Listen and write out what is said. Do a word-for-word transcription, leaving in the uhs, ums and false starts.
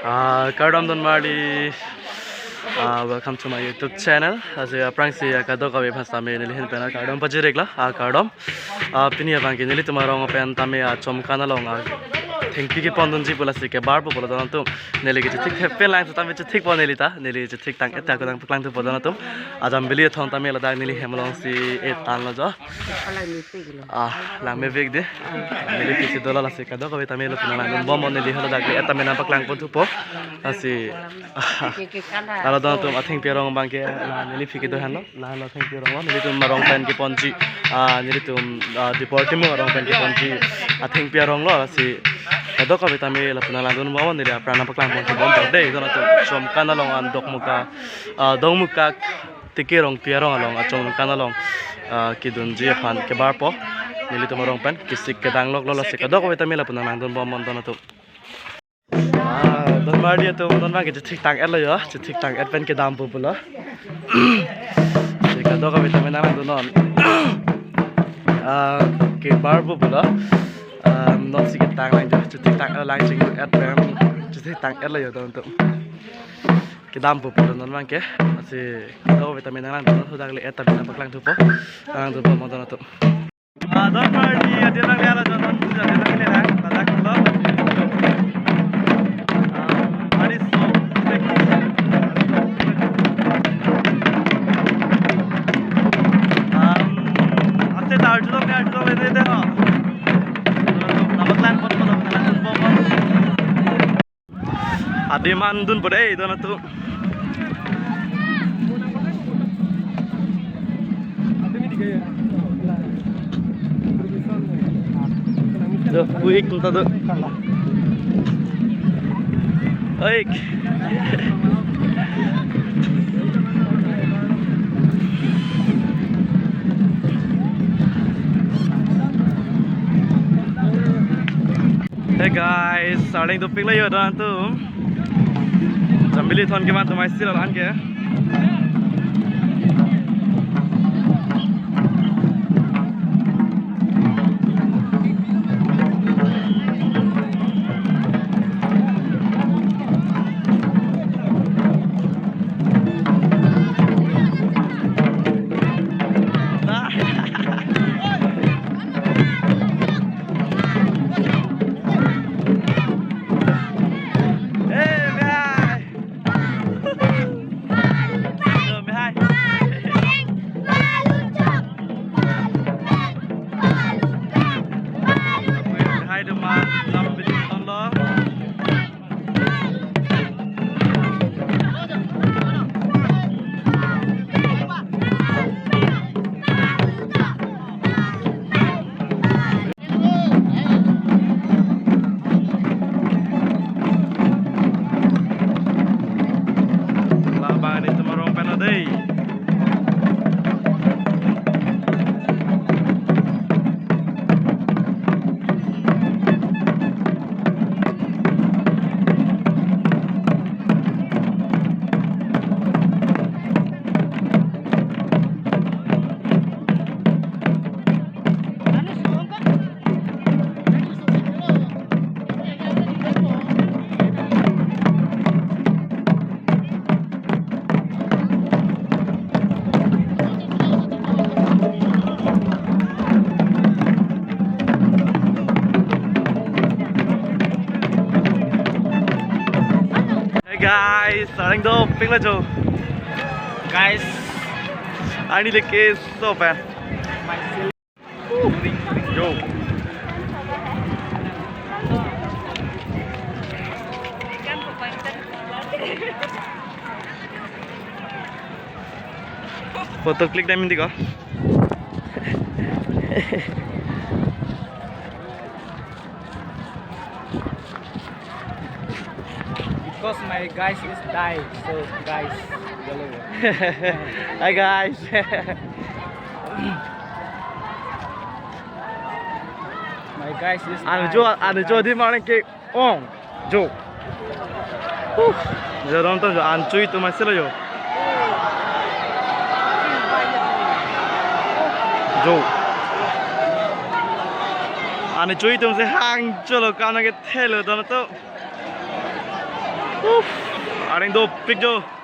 Ah, kardom donmarli. Ah, welcome to my YouTube channel. Ajo aphrangsi, ah, kadokave aphan sitame neli ahin pen kardom pajirlo. Ah, kardom. Ah, pini abangke nelitum arong pen tame, ah, Chomkan along, ah, thengpi kepondunji pu lasi kebarpo pulo don atum. Neli kechethik thepen lang tame chethikpo neli ta. Neli chethik tang-et ta ako nangpaklang thupo don atum. Ajambili athon tame ladak neli hem alongsi et tanlo jo. Ah, langmepik dei. Neli pisi dolo lasi kadokave tame lapu nanglangdun bom neli haladak le et tame nangpaklang pon thupo. Lasi, ah, lalo don atum athengpi arong abangke, la neli phi kedo henlo, la lo athengpi arong lo, nelitum arong pen keponji, ah, nelitum, ah, Dipor Timung arong pen keponji athengpi arong lo, lasi kadokave tame lapu nanglangdun bom neli apran nangpaklang pon thubom dei don atum. Chomkan along an Dokmoka, ah, Dongmukak Tiki Rongpi arong along, ah, Chomkan along, ah, kedunji aphan kebarpo. Nelitum arong pen kesik kedang loklo, lasi kadokave tame lapu nanglangdun bom don atum. Ah, donmarli atum, non abangke chethik tang-etlo jo, chethik tang-et pen kedampo pulo. Lasi kadokave tame nanglangdunnon. Ah, kebarpo pulo. Ah, nonsi ketang lang jo, chethik tang-et lang ching-et pen chethik tang-etlo jo don atum. Kedampo pulo non abangke. Lasi kadokave tame nanglangdun, hadak le et tame nangpaklang thupo. Nanglangdun bom don atum. Ah, donmarli adim nangle-etlo jo, non adim nangle lang, ladak lo. Ah, ari so. Ah, ase ta arjulong ne, arjulong ne, ne, ne, no. Nangpaklang pon, pon, pon, pon, pon. Adim an dunpo dei don atum. Do, pu-ik atum ta do. Oi. Hey guys, arleng dopiklo jo don atum. Jambili athon kevan atum ai sila an ke. Labang nelitum arong pen lo dei. Hey guys, arleng dopiklo jo. Guys, ani leke so pen. Yo. Photo click dam indi ko. Because my guys is die, so guys, hello. Hi guys. My guys is anu die, jo, so anu jo guys. Di mana ke ong jo. Uh, jo nonton jo, an chui tu masih lo jo. Jo. Anu chui tu masih hang jo lo, kam na ke thelo don tu. Uf, areng dopik jo.